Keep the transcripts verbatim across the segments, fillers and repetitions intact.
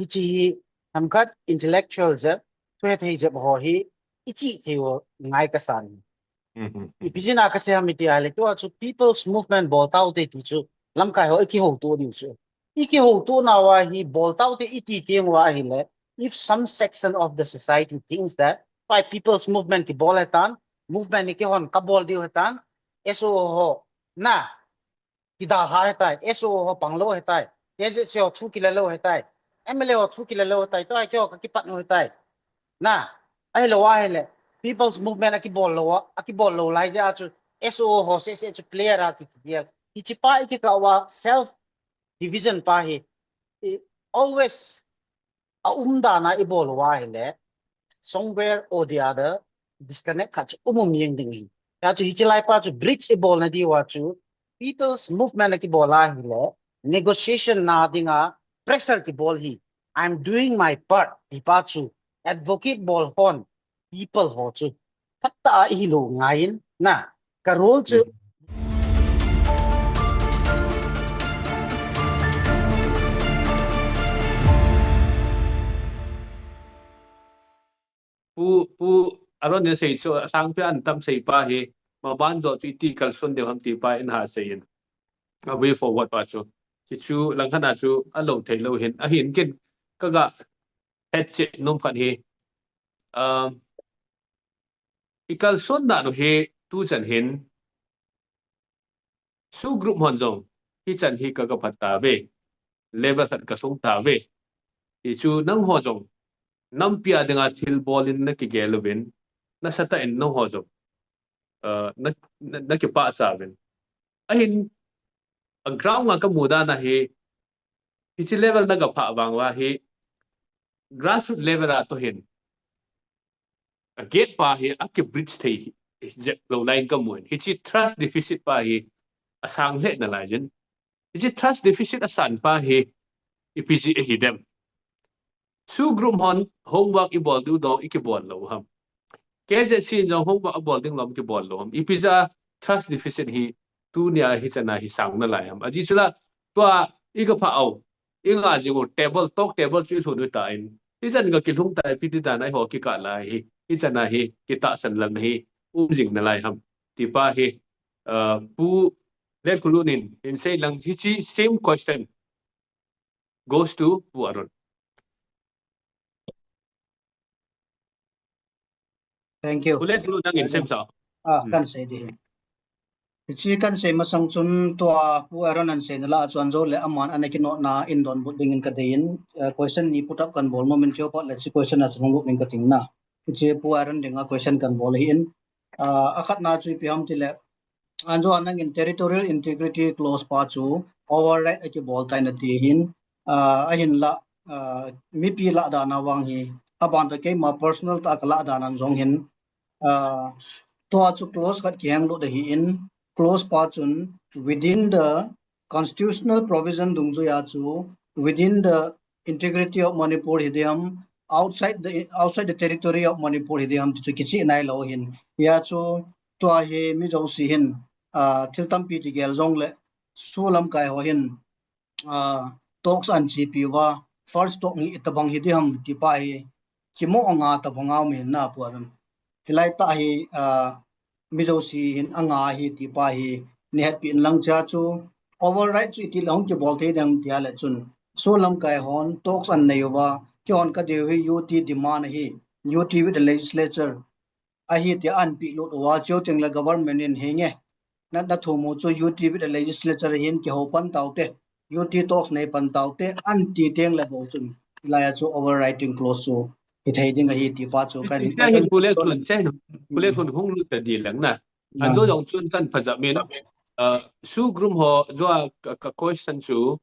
Hiche hi themkhat intellectual jep, thuhethei jep ho hi ichih thei u ngai kasan. Ipi jeh a kasei ham iti ahile, tua chu people's movement bol taute ti chu lamkai ho ikihouto diu chu. Ikihouto nauva hi bol taute iti teng uva ahile, if some section of the society thinks that, why people's movement kibol hetan, movement hi keihon kabol diu hetan, S O O ho, na, kidalha hetai, S O O ho panglou hetai, K Z C ho thu kile lou hetai, M L A ho thu kile lou hetai, tua keiho kakipat u hetai. Na, ahilou ahile, people's movement akibol lou, akibol lou lai jeh a chu S O O ho seh seh chu player a kikigel. Hiche pa ikikah uva self division pa hi, i, always a umdan a ibol uva ahile, somewhere or the other, disconnect khat chu um um jeng ding ahi. Hijeh chun hiche lai pa chu bridge ibolna diuva chu people's movement akibol ahile, negotiation na dinga pressure kibol hi, I'm doing my part, ti pa chu advocate bol hon, people ho chu phatah a ihilou ngai in, na, ka role chu. Pu, Pu Aaron in asei chu, asangpi a atam sei pa hi, maban joh chu iti kalson diu ham ti pa in ha sei in. A way forward pa chu. Hichu langkhat a chu alou thei lou hin. Ahin ken kaga hetchet nom khat hi. Um, ikalson dan u hi tuchan hin, SoO group hon jong, hichan hi ka, kaphat tauve, level khat kasung tauve. Hichu nangho jong, nampi a dinga thilbol in nakigel uvin, nasatah in nangho jong, uh, na, na, nakipah chauvin. Ahin, a ground a kamu dan a hi, hiche level nagaphah vang uva hi, grassroot level a toh hin, a gate pa hi akibridge thei hi, hi jep lou lai in kamu in. Hiche trust deficit pa hi asang lheh nalai jin. Hiche trust deficit asan pa hi ipi jeh ahi dem. SoO group hon homework ibol diu dong ikibol lou ham. K Z C in jong homework abol ding lom kibol lou ham. Ipi jeh a trust deficit hi tunia hichan a hi sang nalai ham. Ajeh chu la tua ikapha u, inga jing u table, talk table chu ilhun u tan. Hichan ga kilhung tai ipi ti dan a eiho kikah lai hi. Hichan a hi kitahsan lalna hi um jing nalai ham. Ti pa hi, uh, Pu Letkholut in, in sei lang hiche same question goes to Pu Aaron. Thank you. Pu Letkholut nangin sem sa. Ah, hmm. Kan sei ding. Hiche kan sei masang chun tua Pu Aaron in aseina lah a chun jou le aman ana kinotna in donbut dingin kadei in, eh, question ni put up kan bol nom in cheu phat le hiche question a chun hung lut ning kating na. Hiche Pu Aaron dinga question kan bol ahin, ah, akhatna chu ipi ham tile, anjo a nangin territorial integrity clause pa chu override akibol tai nati hin, ah, ahinlah, ah, mipi lah dan a vang hi, aban toh keima personal tah a kalah dan a jong hin, ah, tua chu clause khat kiheng lut ahin, clause pa chun within the constitutional provision dungjuia chu within the integrity of Manipur hi ding ham, outside the, outside the territory of Manipur hi ding ham ti chu kicheh nailou hin. Hia chu tua hi mi jouse hin, ah, thil tampi kigel jongle SoO lamkai ho hin, ah, talks ahin chepi uva, first talk hi itobang hi ding ham ti pa hi kimoh anga tobang a um ahin na Pu Aaron. Hilai tah hi, ah, mi jouse hin anga ahi ti pa hi nei hetpi in lang, chea chu override chu iti le hung kibol thei ding ham tia le chun SoO lamkai hon talks ahin nei uva, keihon kadei u hi U T demand ahi, U T with the legislature ahi tia ahin pehlut uva, chuteng le government in henge, na, nathum u chu U T with the legislature hin kihou pan taute, U T talks nei pan taute, ahin ti teng le bou chun, hilai a chu overriding clause chu hithei ding ahi ti pa chu kan, kan, kan, Pu Letkholut, Pu Letkholut hung lut ta ding lang na. Anjo jong chun kan phajah min, uh, SoO group ho joh a ka, ka question chu,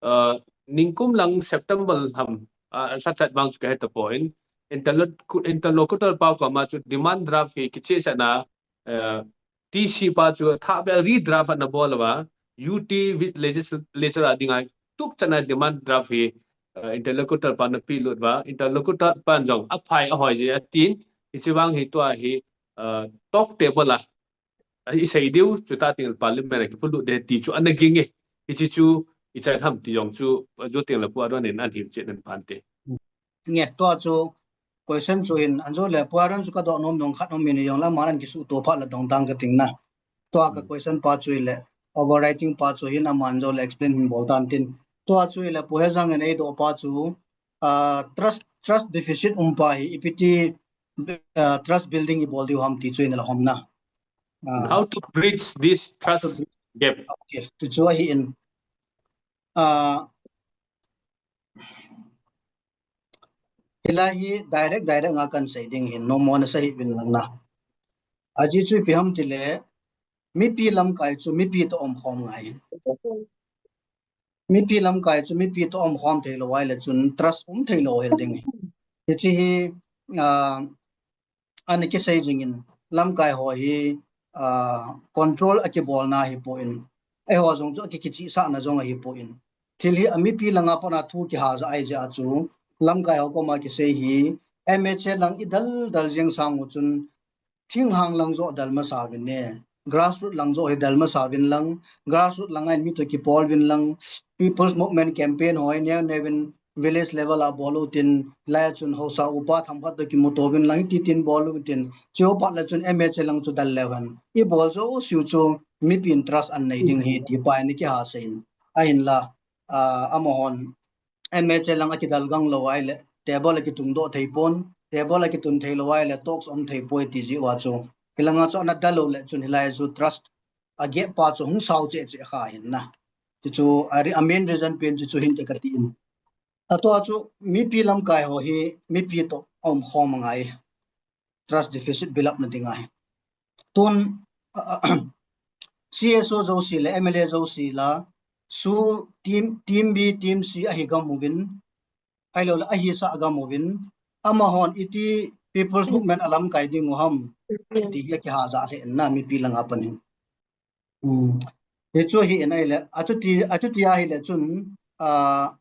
uh, ningkum lang September ham, uh, lhachat vang chu kahe tapon, interlo-, interlocutor pa koma chu demand draft hi kichehsahna, uh, T C pa chu thah beh a redraft ana bol uva, U T with legislature a dinga tup chan a demand draft hi, uh, interlocutor pan ana pelut uva, interlocutor pan jong aphai ahoi jeh atin, hiche vang hi tua hi, uh, talk table a, uh, isei diu, chuti teng le parliament a kipolut ding ti chu ana ging e. Hiche chu ichan ham ti jong chu, a, Pu Aaron in ahin hilchen in phante. Nge, tua chu question chu hin, ajo le Pu Aaron chu kadoh nom nung khat nom in jong le aman akisu to phat la dong tang kating na. Tua ka question pa chu ile, overriding pa chu hin aman jo le explain hin bol tan tin. Tua chu ile Pu Hejang in eidoh pa chu, a, trust, trust deficit um pa hi ipi ti, a, trust building ibol diu ham ti chu in la hom na. How to bridge this trust gap? Okay, tu chu ahi in. A, hilai hi direct, direct nga kan sei ding hin, nom mo na sa hi vin lang na. Aji chu ipi ham tile, mipi lamkai chu mipi to um khom ngai. Mipi lamkai chu mipi to um khom thei lo ai le chun trust um thei lo hel ding. Hichi hi, a, ana kisei jing in lamkai ho hi, a, control akibol na hi po in. Eiho jong chu akikichi sa na jong ahi po in. Thil hi a mipi langa pana thu kiha ja ai ja chu lamkai ho koma kisei hi M H A lang idal dal jeng sang u chun thinghang lang jo dal masa vin ne. Grassroot lang jo hi dal masa vin lang, grassroot lang in mi to kipol vin lang, people's movement campaign ho hi neo neo vin village level a bol u tin, lai chun hausa upa tham khat to kimu to vin lang, ti tin bol u tin, chio pat la chun M H A lang chu dal le van. Ibol jo u siu chu mipi in trust an nei ding hi ti pa ni kiha sei in. Ahin la, a, amahon M H A lang akidal gang lo ai le, table akitung doh thei pon, table akitun thei lo ai le, talks um thei poi ti ji wa chu. Hilanga chu ana dal lo le chun hilai chu trust a gap pa chu hung sao che che kha hin na. Ti chu a, a main reason pen chu chu hin te kati in. A tua chu mipi lamkai ho hi mipi to um khom ngai. Trust deficit build up na ding ahi. Tun, C S O jouse le M L A jouse la, su team, team B, team C ahi gam uvin, ahilou le ahi sa gam uvin, amahon iti people's movement alamkai ding u ham, ti hi akiha ja le na mipi langa pan hin. Hichu hi in ai le, achuti, achuti ahi le chun, a,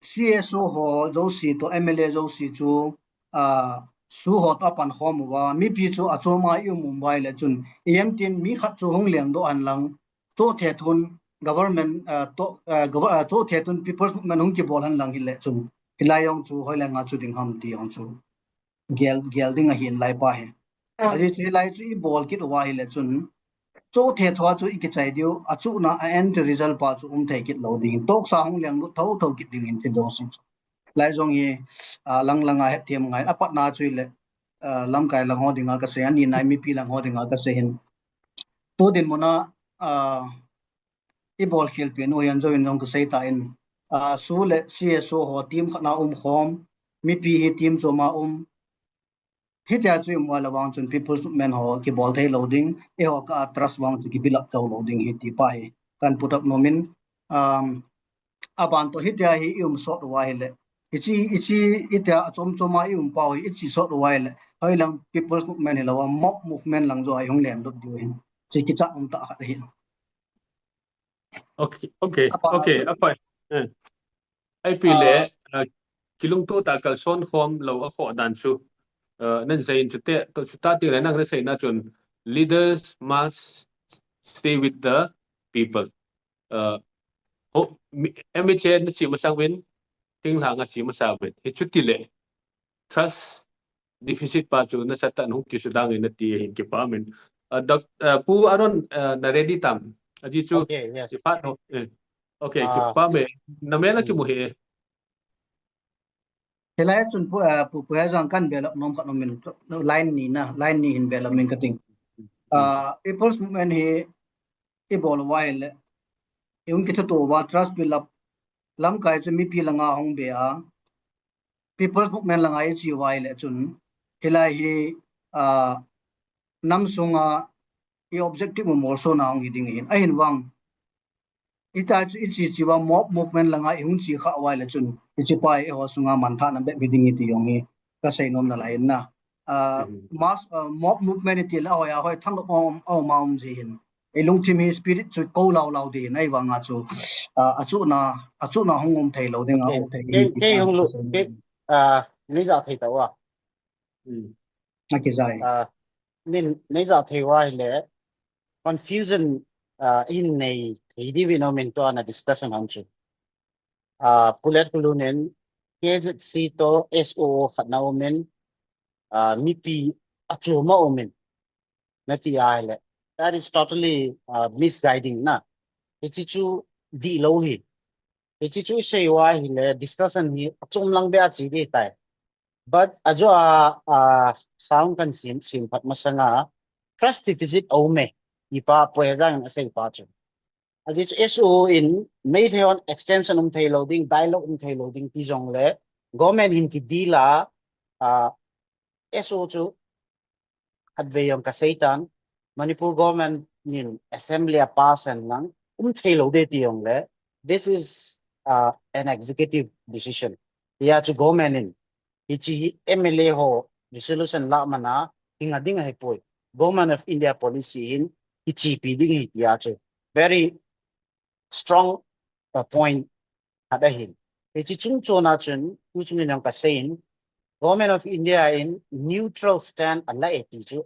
C S O ho jouse to M L A jouse chu, a, su ho to apan khom uva, mipi chu achoma i um um vai le chun, i em tin mi khat chu hung leng doh han lang, cho the thun government, a, to, a, gov-, a, cho the thun people's movement hung kibol han lang hi le chun, hilai jong chu hoi le nga chu ding ham ti jong chu. Gel, gel ding ahin lai pa hi. Aji chu hilai chu ibol kit uva hi le chun. Cho the thua chu ikichai diu, achuna a end result pa chu um thei kit lo ding. Talks a hung leng lut tho tho kit ding in ti do si chu. Lai jong hi, a, lang lang a het thiam ngai, apat na chu hi le, a, lamkai lang ho dinga kasei, ani nai mipi lang ho dinga kasei hin. Tu din muna, a, ibol khel pen u hian join jong kasei ta in, a, su le C S O ho team khat na um khom, mipi hi team choma um. Hitia chu i um uva le vang chun people's movement ho kibol thei lo ding, eiho ka trust vang chu kibuild up chau lo ding hi ti pa hi kan put up nom in, um, aban to hitia hi i um sot uva hi le, hichi, hichi, hitia achom choma i um pau hi, hichi sot uva hi le, hoi lang people's movement hi lo a, mob movement lang jo a i hung lem lut diu hin. Chi kichat um ta khat hi. Okay, okay, okay, apai. Eh. Ai pi le, uh, kilungto ta kalson khom lo a kho dan chu. Uh, nan sei in chu te, to chu ta ti le nang na sei na chun, leaders must stay with the people. Uh, ho, mi, M H A na chi masang vin, thinglhang a chi masa vin. Hi chu ti le, trust deficit pa chu nasatah in hung kisudang in nati ahin kipa min. Uh, doc, uh, Pu Aaron, uh, na ready tam? Aji chu. Okay, yes. Kipa no. Eh. Okay, uh, kipa me. Na mela kimu he. Hilai chun Pu, uh, Pu, Pu Hejang kan belap nom khat nom in line ni na, line ni hin belap min kating. Uh, people's movement hi ibol uva hi le, i hung kithuto uva trust build up lamkai chu mipi langa hung be a, people's movement langa i chi uva hi le chun, hilai hi, a, nam sunga i objective u molso na hung hi ding hin. Ahin vang, ita chu i chi chi uva mob movement langa i hung chi kha uva hi le chun, i chi pa i ho sunga manthahna bep hi ding hi ti jong hi kasei nom na lai in na. Uh, mass, uh, mob movement i ti le hoi a hoi thang um, um, um ji hin. I lungthim hi spirit chu ko lau lau ding, ahivanga chu, ah, achuna, achuna hung um thei lo ding a, hung thei hi. Kei hung lu, kei, ah, nei ja thei tauva. Na kijai. Ah, nei, nei ja thei uva hi le, confusion uh, in nei thei diu in um in tua na discussion hon chu. Uh, Pu Letkholun in K Z C to S O O khat na um in, uh, mipi achom a um in nati ahile, that is totally uh, misguiding na. Hichi chu dihlou hi. Hichi chu isei uva ahile discussion hi achom lang beh a chi ding tai. But ajo a, a sound kan sim, sim phat masanga trust deficit a um e. Ipa Pu Hejang in asei pa chu. Ajeh chu S O O in Meitei hon extension um thei lou ding, dialogue um thei lou ding ti jongle, government hin kidel a, a, S O O chu khatvei jong kasei tan, Manipur government in assembly a pass hen lang, um thei lou ding ti jongle, this is uh, an executive decision. Tia chu government in, hichi hi M L A ho resolution lah mana, hinga ding ahipoi. Government of India policy hin, hichi pe ding ahi tia chu. Very strong uh, point khat ahin. Hichi chung chon a chun, tu chung in jong kasei in, Government of India in neutral stand ala e ti chu.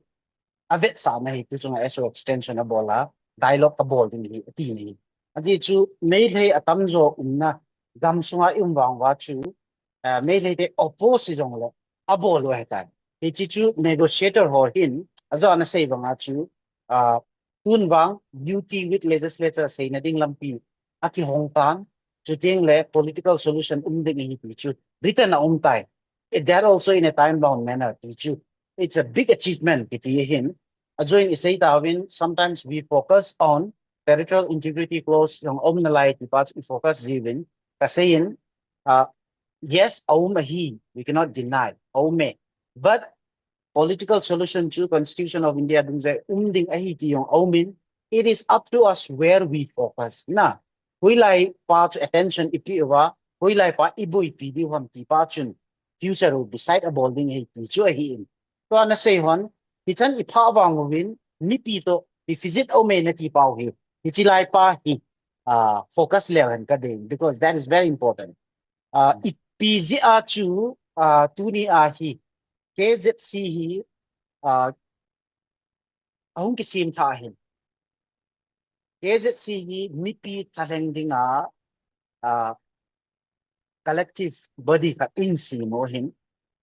Avetsahna hi tu chunga S O O extension abol a, dialogue kabol ding hi, ati ni. Ajeh chu, Meitei atamjo umna, gam sunga i um vang uva chu, uh, Meitei te oppose jongle, abol u ahitai. Hichi chu negotiator ho hin, ajo ana sei vang a chu, uh, tun vang, duty with legislature seina ding lampi, akihong tan, chuteng le political solution um ding ahi ti chu, written a um tai. It, that also in a time bound manner, ti chu. It's a big achievement, kiti ahin. Ajo in isei tauvin, sometimes we focus on territorial integrity clause, jong um nalai ti pa chu i focus jiuvin, kasei in, uh, yes, a um ahi, we cannot deny, a um e. But political solution chu Constitution of India dungjuiya um ding ahi ti jong a um in, it is up to us where we focus. Na, hoilai pa chu attention i pe uva, hoilai pa i boipi diu ham ti pa chun future u decide abol ding ahi ti chu ahi in. Tua nasei hon, hichan i phah vang uvin, mipi to deficit a um e nati pau hi, hichi lai pa hi, uh, focus leu hen kadei, because that is very important. Uh, ipi jeh a chu, uh, tuni a hi, K Z C hi, uh, ahung kisem tha ahin. K Z C hi mipi thalheng dinga, uh, collective body khat in sem u ahin.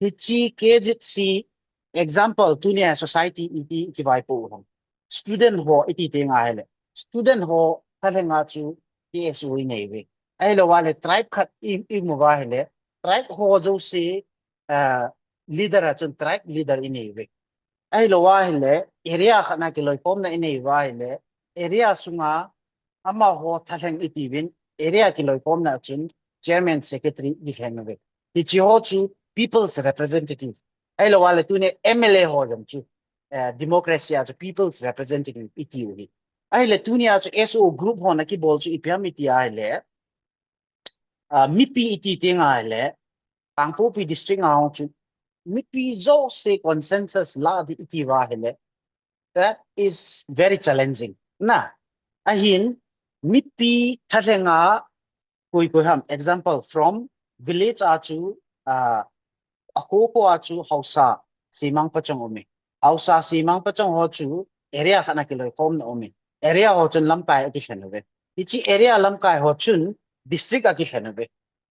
Hichi K Z C example tunia society iti kivaipo u ham. Student ho iti teng ahile. Student ho thalheng a chu K S O i nei uve. Ahilou vale tribe khat i, i mu uva ahile. Tribe ho jouse, uh, leader a chun tribe leader i nei uve. Ahilou vale area khat na kiloikhomna i nei uva ahile. Area sunga amaho thalheng iti uvin area kiloikhomna chun chairman secretary i lhen uve. Hichi ho chu people's representative. Ahilou vale tuni M L A ho jong chu, eh, democracy a chu people's representative iti u hi. Ahile tunia chu S O O group hon akibol chu ipi ham iti ahile, uh, mipi iti teng ahile, Kangpokpi district a hung chu, mipi jouse consensus la ding iti uva ahile, that is very challenging. Na, ahin, mipi thalheng a koi koi ham, example, from village a chu, uh, akho kho a chu Haosa, Semang Pachong um e. Haosa Semang Pachong ho chu area khat na kiloikhomna um e. Area ho chun lamkai akilhen uve. Hichi area lamkai ho chun district akilhen uve.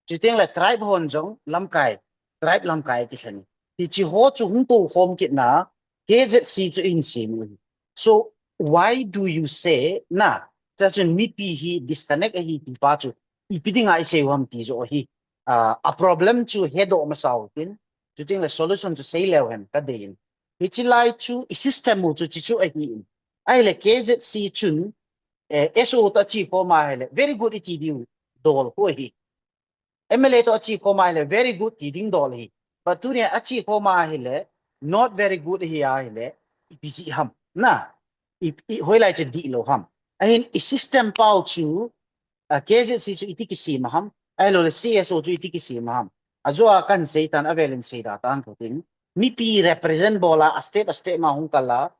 Chuteng le tribe hon jong lamkai, tribe lamkai akilhen. Hichi ho chu hung toukhom kitna K Z C chu in sem u hi. So why do you say na, cha chun mipi hi disconnect ahi ti pa chu ipi dinga i sei u ham ti joh hi. Uh, a problem chu hedoh masa u tin, chuteng le solution chu sei leu hen kadei in. Hichi lai chu i system u chu chi chu ahi in. Ahile K Z C chun, eh, S O O to achi khom ahile, very good iti diu dol khu ahi. M L A to achi khom ahile, very good ti ding dol ahi. But tunia achi khom ahile, not very good ahi ahile, ipi jeh ham. Na, i, i, hoilai chu dihlou ham. Ahin i system pau chu, uh, K Z C chu iti kisem a ham, ahilou le C S O chu iti kisem a ham. Ajo a kan sei tan, avel in sei da tan kho tin. Mipi represent bol a, a state, a state ma hung kal a,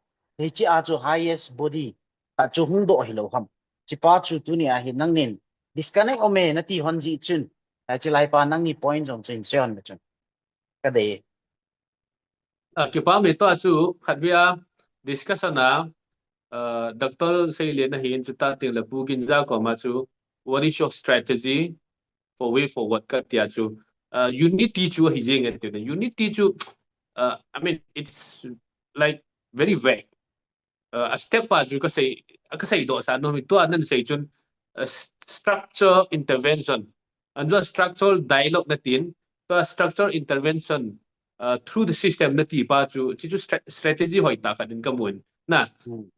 hichi a chu highest body, a chu hung doh hilou ham. Chi pa chu tunia hi nangnin disconnect um e nati hon jeh chun, a chi lai pa nangni point jong chu in sei hon le chun. Kadei. A, kipa mi to a chu khatvei a discussion a, uh, Doctor Seilen ahin, chuti teng le Pu Ginza koma chu, what is your strategy for way forward kati a chu, uh, unity chu hi jing e tina. Unity chu, uh, I mean, it's like very vague. Uh, a step pa chu ka sei, ka seidoh sa nom e, tua nan sei chun, uh, s-, structure intervention. An chu structural dialogue na tin, tua structural intervention, uh, through the system na ti pa chu, chi chu stra-, strategy hoitah khat in ka mu in. Na,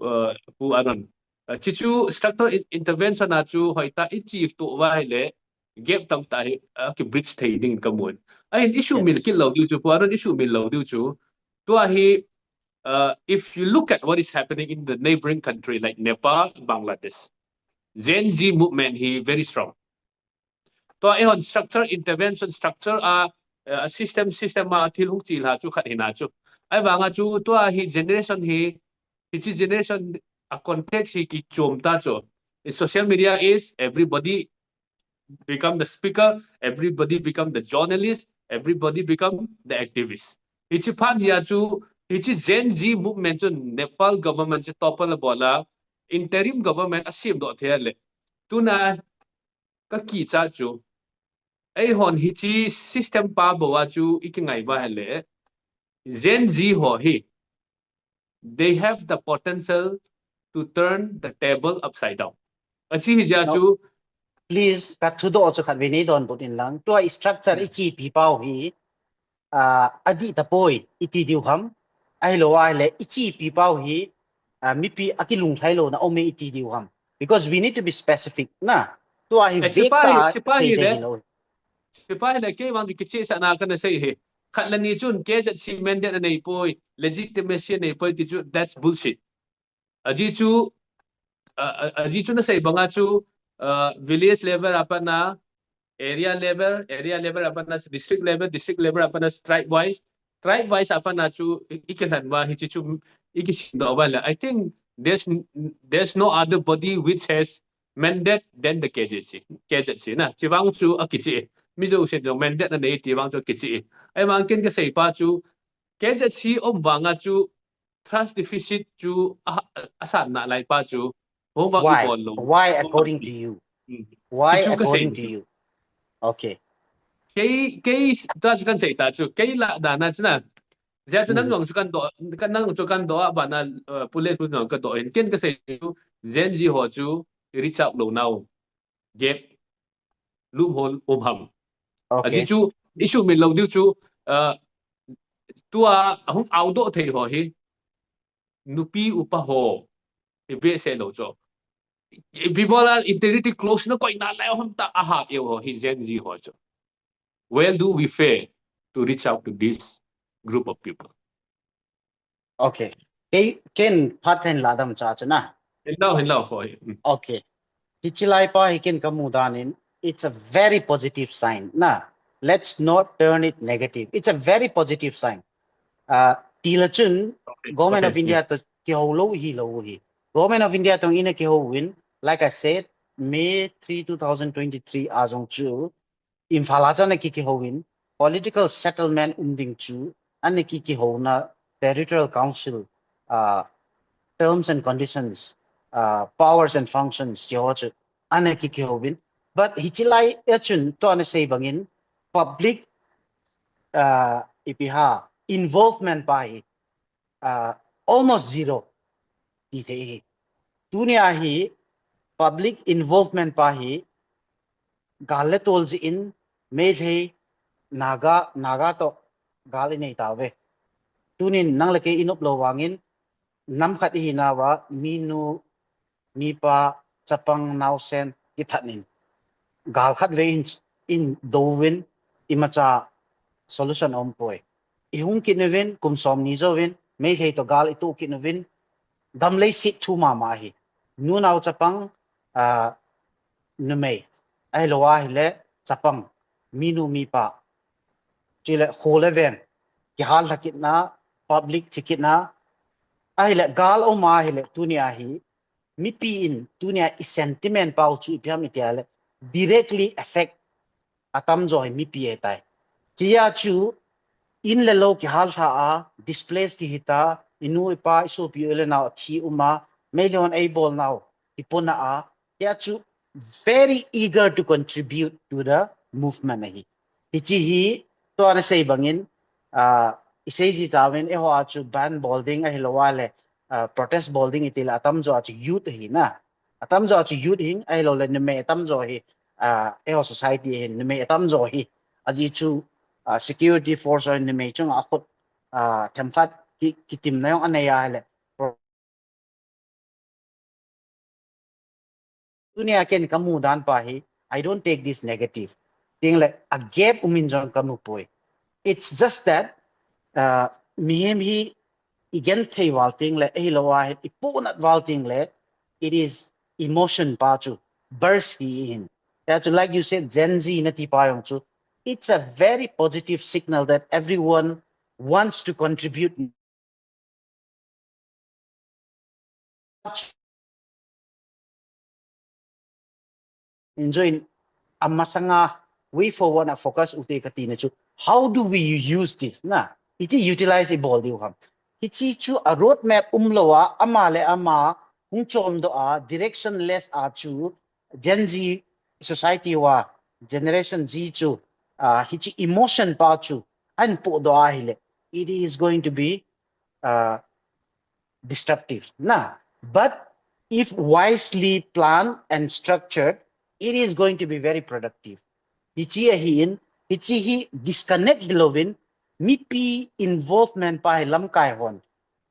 uh, Pu Aaron. Uh, chi chu structural in-, intervention a chu hoitah i chi tu va hi le, gap tamtah hi, uh, ki bridge thei ding ka mu in. Ahin issue min kit lou diu chu, Pu Aaron, issue min lou diu chu. Tua hi, uh, if you look at what is happening in the neighboring country like Nepal, Bangladesh, Gen Z movement hi very strong. Tua eihon structure intervention, structure a, uh, system, system a thil hung chilha chu khat hina chu. Ahivanga chu tua hi generation hi, hi chi generation a context hi kichom ta chu. In social media is everybody become the speaker, everybody become the journalist, everybody become the activist. Hi chi phat hi a chu, hi chi Gen Z movement chu Nepal government chu topple a bol a, interim government a sem doh thei le. Tuna ka kicha chu, eihon hi chi system pa bou a chu i kingai va hi le, Gen Z ho hi, they have the potential to turn the table upside down. A chi hi jia chu, please, ka thudoh chu khat vei nei donbut in lang. Tua structure i chi pi pau hi, uh, a dih ta poi i ti diu ham. Ahilou a hi le, i chi pi pau hi, uh, mipi a kilung thei lou na om e i ti diu ham. Because we need to be specific na. Tua hi eh, vek ta hi le. Sipai hi le, kei vang chu kicheh sa na ka na sei hi. Khat le ni chun K Z C mandate a nei poi, legitimacy a nei poi ti chu, that's bullshit. A ji chu, a, a, a ji chu na sei banga chu, uh, village level a pat na, area level, area level a pat na, district level, district level a pat na, tribe wise, tribe wise a pat na chu i, i kilhen va hi chi chu i kisin doh va le. I think there's, there's no other body which has mandate than the K Z C, K Z C na. Chi vang chu a kicheh. Mizo sen jong mandate a nei ti vang chu a kicheh. Ahivang ken ka sei pa chu K Z C om vanga chu trust deficit chu a, a, a san na lai pa chu. Homework i bol lou. Why according to you? Why according to you? Okay. Kei, kei, ta chu kan sei ta chu. Kei la dan a chu na. Jia chu nang jong chu kan doh, kan nang chu kan doh a ba na, uh, Pu Lethuan jong ka doh in. Ken ka sei chu Gen Z ho chu reach out lou nau. Gap loophole um ham. Okay. A ji chu issue min lou diu chu, uh, tua hung au doh thei ho hi nupi upa ho hi behseh lou chu. People are integrity clause na koi na lai hom ta a ha eu ho hi Gen Z ho chu. Well do we fail to reach out to this group of people? Okay. Kei, ken phat khat in la dam cha chu na. Hin lau, hin lau, khoi. Mm. Okay. Hi chi lai pa hi ken ka mu dan in, it's a very positive sign. Na, let's not turn it negative. It's a very positive sign. Uh, ti la chun, okay. Government okay. of India to kihou lou hi lou hi. Government of India tong in a kihou in, like I said, May three, two thousand twenty-three a jong chu, Imphal a chu ana ki, kihou in, political settlement um ding chu, ana ki, kihou na territorial council, uh, terms and conditions, uh, powers and functions, chi ho chu, ana ki, kihou in. But hi chi lai a chun, tua na sei bang in, public, uh, ipi ham, involvement pa hi, uh, almost zero ti thei hi. Tuni a hi public involvement pa hi gal le tol jeh in Meitei Naga, Naga to gal i nei tauve. Tunin nang le kei i nop lou vangin nam khat i hi nauva minu, mipa, chapang, naosen, kithat in gal khat vei in, in do uvin imacha solution a um poi. I hung kit uvin, kum som ni jouvin, Meitei to gal i tuh kit uvin, gam leiset thu mama hi. Nu nao chapang, ah, numei. Ahilou ahile chapang, minu mipa. Chule kho le veng, kihal lha kitna, public thi kitna. Ahile gal um ahile tuni a hi, mipi in tuni a i sentiment pau chu ipi ham i ti a le, directly affect atam jo hi mipi ahitai. Tia chu in le lou kihal lha a, displace kihi ta, i nu i pa, i sopi u le nao a thi um a, Meilhei hon eibolnau, ipona a, hiche chu very eager to contribute to the movement ahi. Hiche hi, tua nasei bangin, ah, isei ji tauvin, eiho a chu ban bol ding ahilou a le, ah, protest bol ding iti le atamjo a chu youth ahi na. Atamjo a chu youth hin, ahilou le numei atamjo hi, ah, eiho society hin, numei atamjo hi. Ajeh chu, ah, security force hon numei chunga khut, ah, themkhat ki, kitimna jong anei a le. Tunia ken kamu dan pa hi, I don't take this negative. Tin le, a gap um in jong kamu poi. It's just that, uh, mihem hi igenthei val tin le, ahilou a hi, ipunat val tin le, it is emotion pa chu, burst hi hin. That chu, like you said, Gen Z nati pa jong chu, it's a very positive signal that everyone wants to contribute. Enjoy in amasanga way forward a focus ute kati na chu. How do we use this? Na, hiche utilize ibol diu ham. Hiche chu a roadmap umlou a, ama le ama hung chomdoh a, directionless a chu Gen Z society uva, Generation Z chu, ah, hiche emotion pa chu ahin pohdoh a ahile, it is going to be, ah, destructive. Na, but if wisely planned and structured, it is going to be very productive. Hiche ahin, hiche hi disconnect louvin, mipi involvement pa hi lamkai hon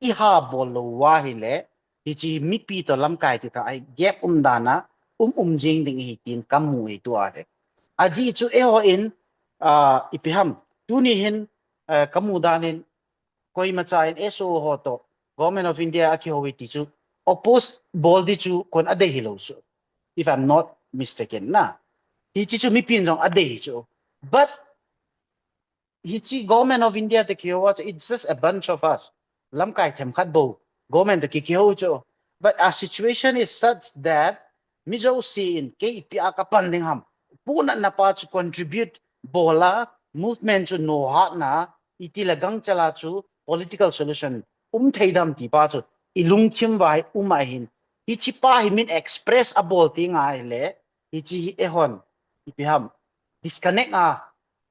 iha bol lou uva ahile, hiche mipi toh lamkai ti kha a gap um dan a um um jing ding ahi tin kamu ahi tua hi. Ajeh chu eiho in, ah, ipi ham, tuni hin, ah, kamu dan in koimacha in S O O ho toh Government of India a kihou e ti chu oppose bol di chu kon adei hilou chu, if I'm not mistaken na. Hiche chu mipin jong adei hi chu. But hiche Government of India toh kihou a chu, it's just a bunch of us. Lamkai themkhat bou. Government toh ki, kihou chu. But our situation is such that mi jousen kei ipi a kapan ding ham. Punatna pa chu contribute bol a, movement chu nohatna, iti le gangchal a chu political solution um thei dem ti pa chu ilungthim uva hi um ahin. Hiche pa hi min express abol ti ngai le, hiche hi eihon ipi ham, disconnect a,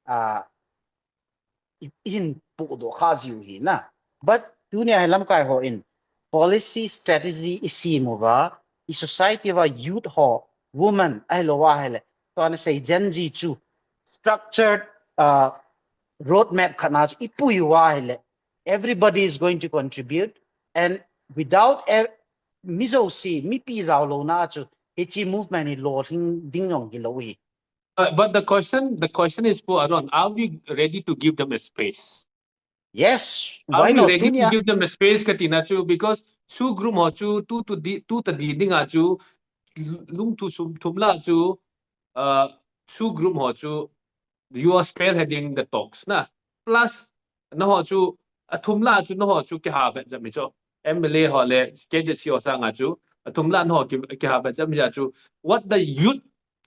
a, i, ihin pohdoh kha jiu hi na. But tunia hi lamkai ho in policy strategy isem uva, i society uva youth ho, women, ahilou a ahile, tua nasei Gen Z chu structured, uh, roadmap khat na chu ipui uva ahile, everybody is going to contribute, and without ev-, mi jouse, mipi jaolouna chu, hiche movement hi lolhing ding jong hilou hi. Uh, but the question, the question is, Pu Aaron, are we ready to give them a space? Yes, are why we not? Ready to give them a space kati na chu, because SoO group ho chu tu, tu di, tu ta di ding a chu, lungthu sum thum la chu, uh, SoO group ho chu, you are spearheading the talks na. Plus, naho chu, athum la chu, naho chu kiha vet jep mi chu. M L A ho le, K Z C ho sanga chu, athum la naho ki, kiha vet jep mi chu. What the youth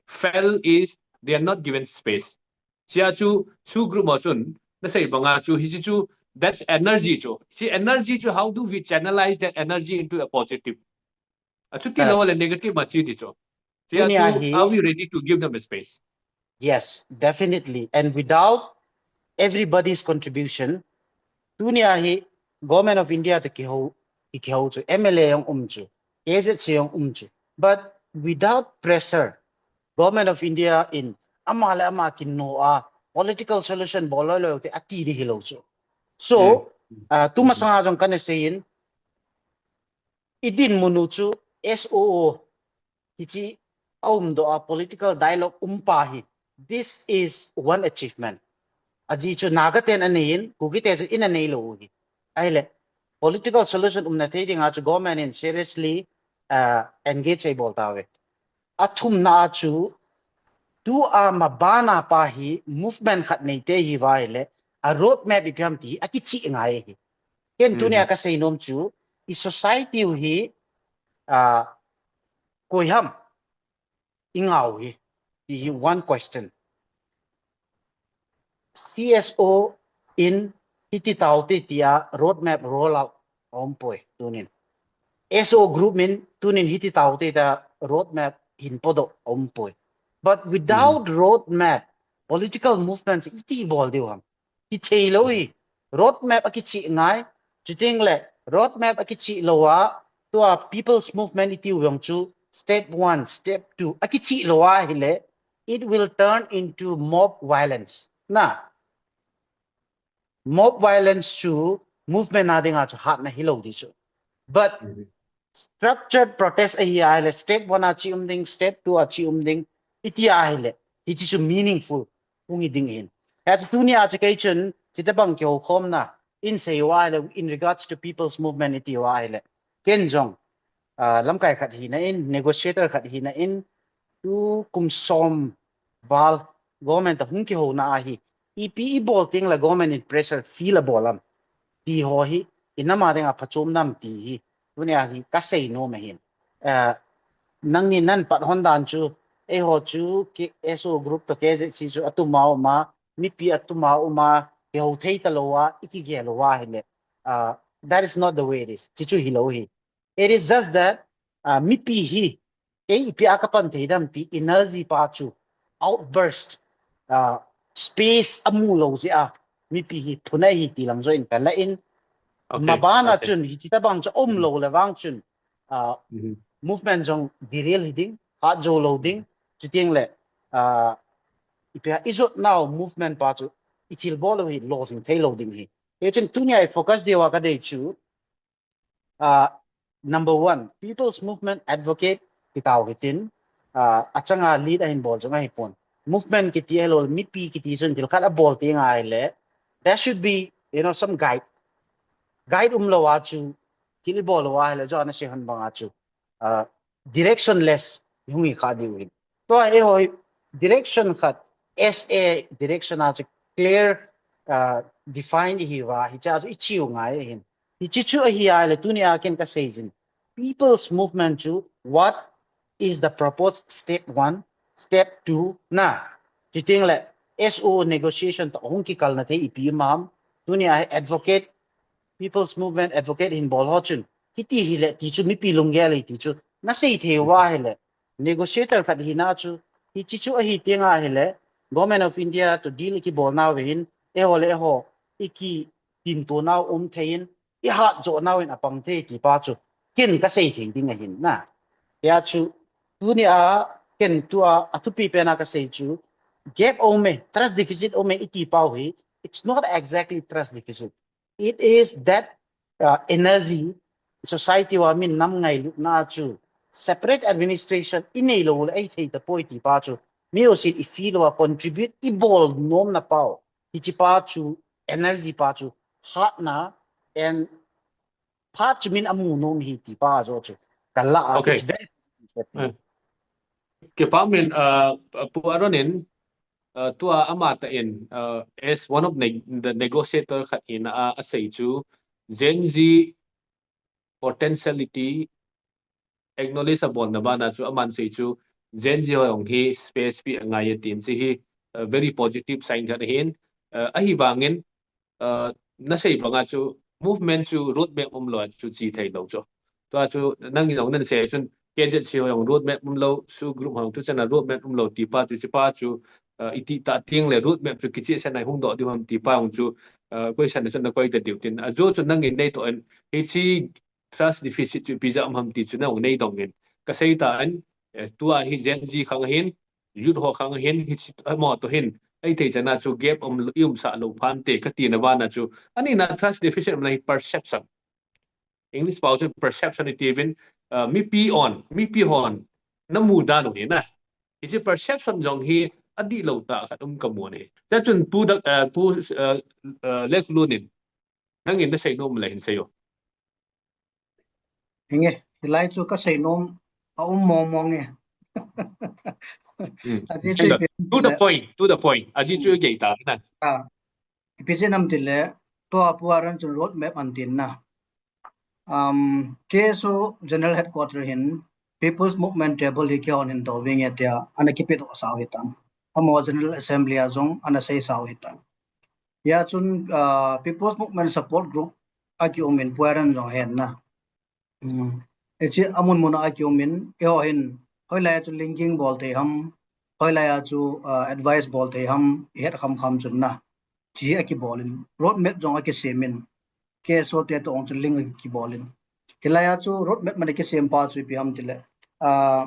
felt is they are not given space. Chia chu, SoO group ho chun, nasei banga chu, hiche chu, that's energy chu. See, energy chu, how do we channelize that energy into a positive? Achuti lou le negative ma chi ti chu. Chia chu, are we ready to give them a space? Yes, definitely. And without everybody's contribution, tunia hi Government of India toh kihou, kihou chu, M L A jong um chu, K Z C jong um chu. But without pressure, Government of India in ama le ama kinoh a political solution bol loi loi te ati di hilou chu. So, uh, tumasanga jong kana seiyin, idinmun u chu S O O hiche aumdoh a political dialogue um pa hi. This is one achievement. Ajeh chu Naga ten anei in, Kuki te chu in anei lou hi. Ahile, political solution umna thei dinga chu government in seriously, uh, engage ei bol tauve. Athumna a chu, tua mabana pa hi movement khat neite hi uva ahile, a roadmap ipi ham ti hi akichih ngai hi. Ken tunia kasei nom chu, i society u hi, uh, koi ham ingah u hi, ti hi one question. C S O in hiti tau te tia roadmap roll out aumpoi tunin. S O group min tunin hiti tao te ta roadmap hin podoh a um poi. But without roadmap, political movements iti bol diu ham. Hithei lou hi. Roadmap akichih ngai. Chuteng le roadmap akichih lou a, tua people's movement iti u jong chu step one, step two akichih lou a hile, it will turn into mob violence. Na, mob violence chu movement a dinga chu hatna hilou di chu. But structured protest ahi a hile, step one a chi um ding, step two a chi um ding, iti a hile, hichi chu meaningful hung hi ding hin. Hia chu tunia chu kei chun, chita bang kihoukhomna in sei u a hile, in regards to people's movement iti u a hile, ken jong, ah, lamkai khat hina in, negotiator khat hina in, tu kum som val government a hung kihouna ahi. Ipi ibol teng le government in pressure feel abol am ti ho hi, inam a dinga phachom nam ti hi, tunia hi kasei nom ahin. Eh, nangni nan pat hon dan chu, eiho chu K-, S O group to K Z C chu atum a um a, mipi atum a um a, kihou thei talou a, ikigel lou a hile. Ah, that is not the way it is. Chi chu hilou hi. It is just that, ah, mipi hi, kei ipi a kapan thei dem ti energy pa chu outburst, ah, space amu lou jeh a, mipi hi phun ahi ti lang joh in kala in, mabana chun, hichi tabang chu um lou le vang chun, ah, movement jong derail hi ding, hat jou lou ding, chuteng le, ah, ipi a ijot nau movement pa chu ithilbol lou hi lolhing thei lou ding hi. Hichun tunia i focus diu a kadei chu, ah, number one, people's movement advocate ti tao hitin, ah, achanga lead ahin bol jong ahipon. Movement kiti ahilou, mipi kiti chun thil khat abol teng a hile, there should be, you know, some guide. Guide um lou a chu, thil ibol lou a hile, jo ana sei hon bang a chu, ah, directionless hung hi kha diu hin. Tua eiho hi direction khat, S A direction a chu clear, ah, define ihi uva, hicha chu ichi u ngai ahin. Hichi chu ahi a le tunia ken kasei jin. People's movement chu what is the proposed step one, step two na. Chuteng le S O negotiation to hung kikalna thei ipi um am. Tunia hi advocate, people's movement advocate hin bol ho chun, hiti hile ti chu mipi lunggel hi ti chu na sei thei uva hile, negotiator khat hina chu, hichi chu ahi teng a hile, Government of India to deal ikibol nau hin, eiho le eiho ikitinto nau um thei in, ihat jo nau in apang thei ti pa chu ken kasei thei ding ahin na. Hia chu tunia ken tua athupi pen a kasei chu, gap um e, trust deficit um e iti pau hi, it's not exactly trust deficit. It is that, uh, energy society a min nam ngailutna chu separate administration inei lou le ahi thei tapoi ti pa chu, mi usin i feel uva contribute ibol nomna pau, hichi pa chu energy pa chu hatna and phat chu min amu nom hi ti pa jo chu kala a. Okay. It's very positive. Eh. Kipa min, uh, Pu Aaron in, uh, tua ama ta in, uh, as one of ne-, the negotiator khat in, uh, asei chu Gen Z potentiality acknowledge abolna bana chu aman sei chu Gen Z ho jong hi space pe angai e tin chi hi, uh, very positive sign khat ahin, uh, ahivangin, uh, nasei banga chu movement chu roadmap umlou a chu chi thei lou chu. Tua chu nangin jong nasei chun K Z C ho jong roadmap umlou, SoO group ho jong tuchan a roadmap umlou ti pa chu chi pa chu, uh, iti ta teng le roadmap chu kichehsel a hung doh diu ham ti pa jong chu, uh, question chu nakoi ta diu tin. Ajo chu nangin nei toh in hichi trust deficit chu ipi jeh a um ham ti chu nang nei dong in. Kasei ta in, eh, tua hi Gen Z khang hin, youth ho khang hin, hichi, eh, mo to hin, ahi thei chan a chu gap um, i umsah lou phante kati na bana chu. Ani na trust deficit um na hi perception. English pau chu perception iti vin, uh, mipi hon, mipi hon, na mu dan u hi na. Hichi perception jong hi adih lou tah khat um kamu ni. Chachun Pu Dak, uh, Pu, uh, uh, Leklun in, nangin nasei nom le hin seiyo. Hinge, hilai chu kasei nom aum mong mong e. Hmm. Ajeh chu ipi, to the point, to the point. Ajeh chu igei ta na. Ah, ipi jeh ham tile, tua Pu Aaron chun roadmap ahin tin na. Um, K S O General Headquarter hin People's Movement table hi kihon hin do vinge tia ana kipedoh sau hitan. Amaho General Assembly a jong ana sei sau hitan. Hia chun, ah, People's Movement Support Group a kium in Pu Aaron jong hen na. Hmm. Hiche amun mun a kium in, eiho hin, hoilai a chu linking bol thei ham, hoilai a chu, ah, advice bol thei ham, ihet kham kham chun na. Hiche hi akibol in, road map jong akisem in, K S O te toh jong chu link akibol in. Hilai a chu road map man akisem pa chu ipi ham tile, ah,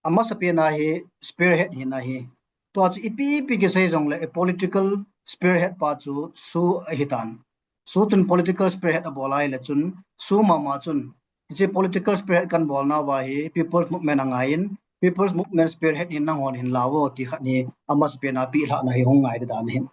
amasapen a hi spearhead hina ahi. Tua chu ipi ipi kisei jongle, a political spearhead pa chu SoO ahitan. SoO chun political spearhead abol ahile chun, SoO mama chun, hiche political spearhead kabolna uva hi People's Movement angaiyin, People's Movement spearhead hi nanghon hin laovo ti khat hi amasapen a pehlhahna hi hung ngai dan ahin.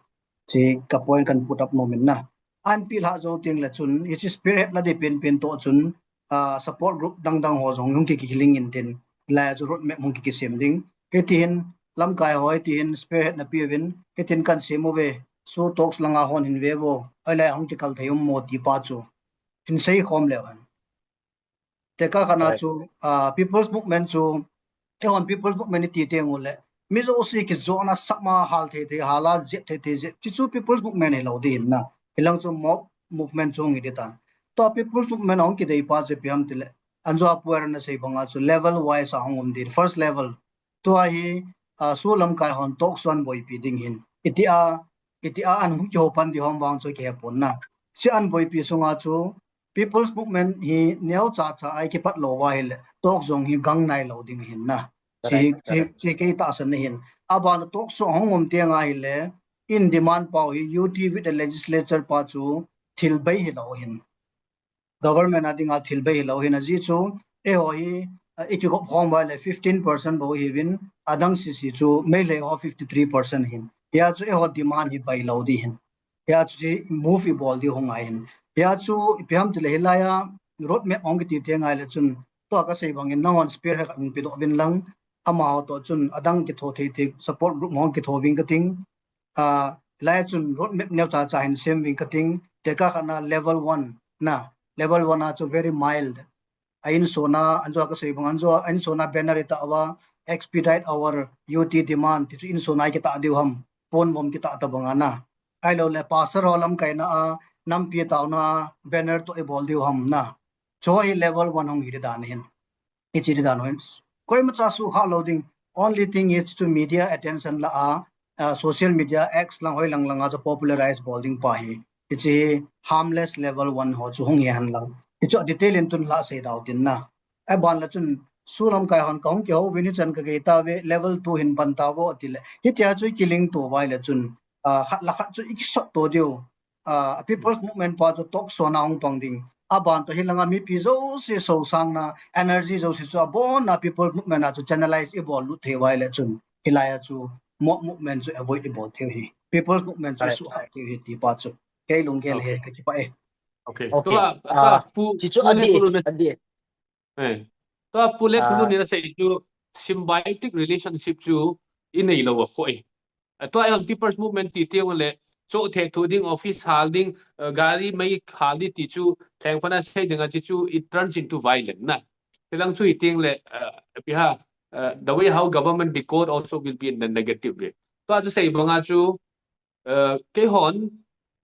Hiche ka point kan put up nom in na. Ahin pehlhah jou tengle chun, hiche spearhead la ding penpen toh chun, ah, support group dang dang ho jong hung ki, ki, kilink in tin, hilai a chu road map hung ki, kisem ding. Hiti hin lamkai ho, hiti hin spearhead na peuvin, hitin kan sem uve, SoO talks langa hon hin vevo, hoilai a hung kikal thei um mo ti pa chu hin seikhom leu hen. Tekah khat na chu, ah, People's Movement chu, eihon People's Movement iti teng ule, mi jouse kijona sap ma hal thei thei, hal a jep thei thei jep, hichu People's Movement hilou ding ahin na. Hilang chu mob movement chu hung hi ding tan. Tua People's Movement a hung kidei pa chu ipi ham tile, anjo a pu Aaron na sei banga chu level wise a hung um ding. First level, tua hi, ah, SoO lamkai hon talks chu ahin boipi ding ahin. Itia, itia ahin hung kihou pan ding ham vang chu kihe pon na. Hiche ahin boipi sunga chu People's Movement hi neocha cha a kipat lou uva ahile, talks jong hi gang nailou ding ahin na. Hiche, hiche, hiche kei tahsan ahin. Aban talks jong hung um teng ahile, in demand pau hi U T with the legislature pa chu thil bei hilou ahin. Government a dinga thil bei hilou ahin, ajeh chu, eiho hi, ah, ikigop khom uva ahile fifteen percent bou ihiuvin, adang sese chu Meitei ho fifty three percent ahin. Hia chu eiho demand hi bailou ding ahin. Hia chu hiche move ibol ding hung ngai ahin. Hia chu ipi ham tile hilai a road map hung kiti teng ahile chun, tua kasei bangin nanghon spearhead khat hung pedoh uvin lang, amaho toh chun adang kitho thei thei support group hung kitho uvin kating. Ah, hilai a chun road map neocha cha hin sem uvin kating. Tekah khat na level one na, level one a chu very mild. A insung a, anjo a kasei bang, anjo a insung a banner itah uva, expedite our U T demand, ti chu insung a ikitah diu ham, ponvom kitah tabang a na. Ahilouleh pastor ho lamkaina a, nampi taona a, banner toh ibol diu ham na. Chu hi level one hung hi ding dan ahin. Hiche ding dan ahin. Koimacha suhkhah lou ding. Only thing is chu media attention la a, ah, social media X lang hoilang langa chu popularize bol ding pa hi. Hiche harmless level one ho chu hung hi hen lang. Hichu detail in tun la sei dau tin na. Aban la chun SoO lamkai hon kahung kihou uvin hichan kagei tauve, level two hin pan tauvo tile. Hitia chu ikilink to uva ahile chun, ah, khat le khat chu ikisot to diu. Ah, People's Movement pa chu talks a hung pang ding. Aban toh hilanga mipi jouse sosangna, energy jouse chu abonna People's Movement a chu channelize ibol lut thei uva ahile chun, hilai a chu mob movement chu avoid ibol thei u ahi. People's Movement chu suhkhah thei u ahi ti pa chu. Kei lunggel hi kakipah e. Okay. Tua, tua pu, pu le khulun e. Eh. Tua pu le khulun in asei chu symbiotic relationship chu inei lou a koi. Tua eihon People's Movement ti teng ule, choh thei thu ding, office hal ding, eh, gari mei hal ding ti chu, thleng phat a sei ding a, hiche chu it turns into violence na. Hilang chu hi teng le, eh, ipi ham, eh, the way how government decode also will be in the negative way. Tua chu sei banga chu, eh, keihon